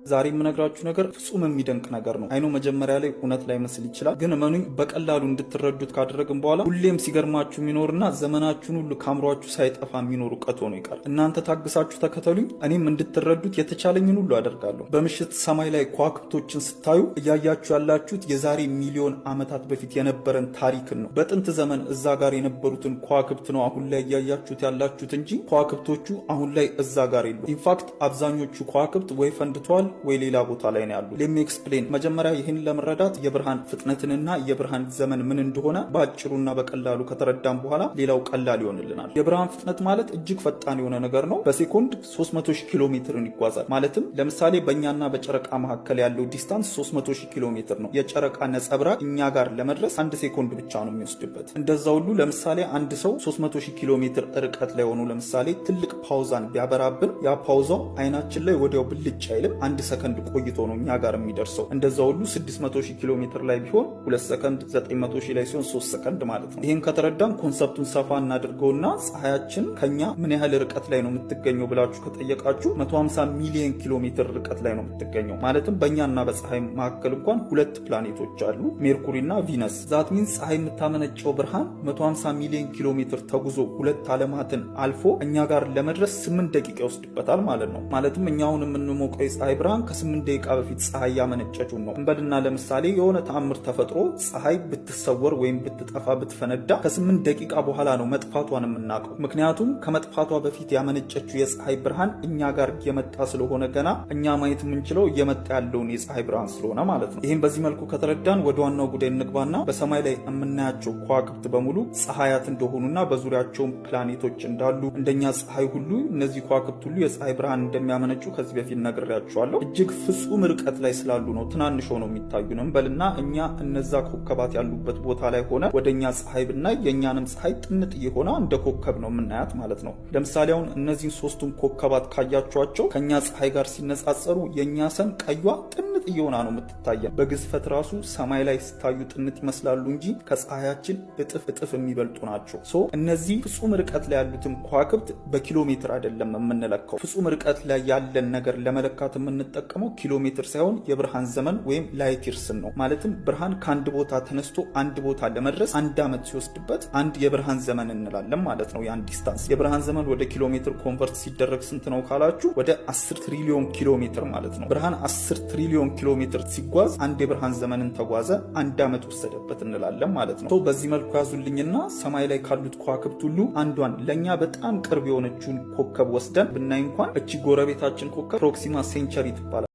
ዛሬ የምነግራችሁ ነገር ፍጹም የሚደንቅ ነገር ነው። I know መጀመሪያ ላይ እውነት ላይመስል ይችላል፣ ግን እመኑኝ በቀላሉ እንድትረዱት ካደረግን በኋላ ሁሌም ሲገርማችሁ የሚኖርና ዘመናችሁን ሁሉ ከአእምሯችሁ ሳይጠፋ የሚኖር እውቀት ሆኖ ይቀራል። እናንተ ታግሳችሁ ተከተሉኝ፣ እኔም እንድትረዱት የተቻለኝን ሁሉ አደርጋለሁ። በምሽት ሰማይ ላይ ከዋክብቶችን ስታዩ እያያችሁ ያላችሁት የዛሬ ሚሊዮን ዓመታት በፊት የነበረን ታሪክን ነው። በጥንት ዘመን እዛ ጋር የነበሩትን ከዋክብት ነው አሁን ላይ እያያችሁት ያላችሁት እንጂ ከዋክብቶቹ አሁን ላይ እዛ ጋር የሉም። In fact አብዛኞቹ ከዋክብት ወይ ፈንድተዋል ወይ ሌላ ቦታ ላይ ነው ያሉ። Let me explain። መጀመሪያ ይህን ለመረዳት የብርሃን ፍጥነትንና የብርሃን ዘመን ምን እንደሆነ በአጭሩና በቀላሉ ከተረዳን በኋላ ሌላው ቀላል ይሆንልናል። የብርሃን ፍጥነት ማለት እጅግ ፈጣን የሆነ ነገር ነው። በሴኮንድ 300 ሺህ ኪሎ ሜትርን ይጓዛል። ማለትም ለምሳሌ በእኛና በጨረቃ መካከል ያለው distance 300 ሺህ ኪሎ ሜትር ነው። የጨረቃ ነጸብራቅ እኛ ጋር ለመድረስ 1 ሴኮንድ ብቻ ነው የሚወስድበት። እንደዛ ሁሉ ለምሳሌ አንድ ሰው 300 ሺህ ኪሎ ሜትር ርቀት ላይ ሆኖ ለምሳሌ ትልቅ ፓውዛን ቢያበራብን ያ ፓውዛው አይናችን ላይ ወዲያው ብልጭ አይልም። 1 ሰከንድ ቆይቶ ነው እኛ ጋር የሚደርሰው። እንደዛ ሁሉ 600 ሺህ ኪሎ ሜትር ላይ ቢሆን 2 ሰከንድ፣ 900 ሺህ ላይ ሲሆን 3 ሰከንድ ማለት ነው። ይህን ከተረዳን concept ኡን ሰፋ እናድርገውና ፀሐያችን ከኛ ምን ያህል ርቀት ላይ ነው የምትገኘው ብላችሁ ከጠየቃችሁ 150 ሚሊዮን ኪሎ ሜትር ርቀት ላይ ነው የምትገኘው። ማለትም በእኛና በፀሐይ መካከል እንኳን ሁለት ፕላኔቶች አሉ፣ ሜርኩሪ እና ቪነስ። That means ፀሐይ የምታመነጨው ብርሃን 150 ሚሊዮን ኪሎ ሜትር ተጉዞ ሁለት ዓለማትን አልፎ እኛ ጋር ለመድረስ 8 ደቂቃ ይወስድበታል ማለት ነው። ማለትም እኛ አሁን የምንሞቀው የፀሐይ ብርሃን ከ8 ደቂቃ በፊት ፀሐይ ያመነጨችውን ነው። እንበልና ለምሳሌ የሆነ ተአምር ተፈጥሮ ፀሐይ ብትሰወር ወይም ብትጠፋ፣ ብትፈነዳ ከ8 ደቂቃ በኋላ ነው መጥፋቷን የምናውቀው። ምክንያቱም ከመጥፋቷ በፊት ያመነጨችው የፀሐይ ብርሃን እኛ ጋር እየመጣ ስለሆነ ገና እኛ ማየት የምንችለው እየመጣ ያለውን የፀሐይ ብርሃን ስለሆነ ማለት ነው። ይህም በዚህ መልኩ ከተረዳን ወደ ዋናው ጉዳይ እንግባና በሰማይ ላይ የምናያቸው ከዋክብት በሙሉ ፀሐያት እንደሆኑና በዙሪያቸውም ፕላኔቶች እንዳሉ፣ እንደኛ ፀሐይ ሁሉ እነዚህ ከዋክብት ሁሉ የፀሐይ ብርሃን እንደሚያመነጩ ከዚህ በፊት ነግሬያችኋለሁ። እጅግ ፍጹም ርቀት ላይ ስላሉ ነው ትናንሽ ሆነው የሚታዩን። እንበልና እኛ እነዛ ኮከባት ያሉበት ቦታ ላይ ሆነን ወደ እኛ ፀሐይ ብናይ የእኛንም ፀሐይ ጥንጥዬ ሆና እንደ ኮከብ ነው የምናያት ማለት ነው። ለምሳሌ አሁን እነዚህን ሶስቱን ኮከባት ካያችኋቸው ከእኛ ፀሐይ ጋር ሲነጻጸሩ የእኛ sun ቀዩዋ ጥንጥዬ ሆና ነው የምትታየን። በግዝፈት ራሱ ሰማይ ላይ ሲታዩ ጥንጥ ይመስላሉ እንጂ ከፀሐያችን እጥፍ እጥፍ የሚበልጡ ናቸው። So እነዚህ ፍጹም ርቀት ላይ ያሉትን ከዋክብት በኪሎ ሜትር አይደለም የምንለካው። ፍጹም ርቀት ላይ ያለን ነገር ለመለካት የምንጠቀመው ኪሎ ሜትር ሳይሆን የብርሃን ዘመን ወይም light years ን ነው። ማለትም ብርሃን ከአንድ ቦታ ተነስቶ አንድ ቦታ ለመድረስ አንድ ዓመት ሲወስድበት አንድ የብርሃን ዘመን እንላለን ማለት ነው። ያን distance የብርሃን ዘመን ወደ ኪሎ ሜትር convert ሲደረግ ስንት ነው ካላችሁ ወደ 10 ትሪሊዮን ኪሎ ሜትር ማለት ነው። ብርሃን 10 ትሪሊዮን ኪሎ ሜትር ሲጓዝ አንድ የብርሃን ዘመንን ተጓዘ፣ አንድ ዓመት ወሰደበት እንላለን ማለት ነው። በዚህ መልኩ ያዙልኝና ሰማይ ላይ ካሉት ከዋክብት ሁሉ አንዷን ለእኛ በጣም ቅርብ የሆነችውን ኮከብ ወስደን ብናይ እንኳን እቺ ጎረቤታችን ኮከብ ፕሮክሲማ ሴንቸሪ ትባላል።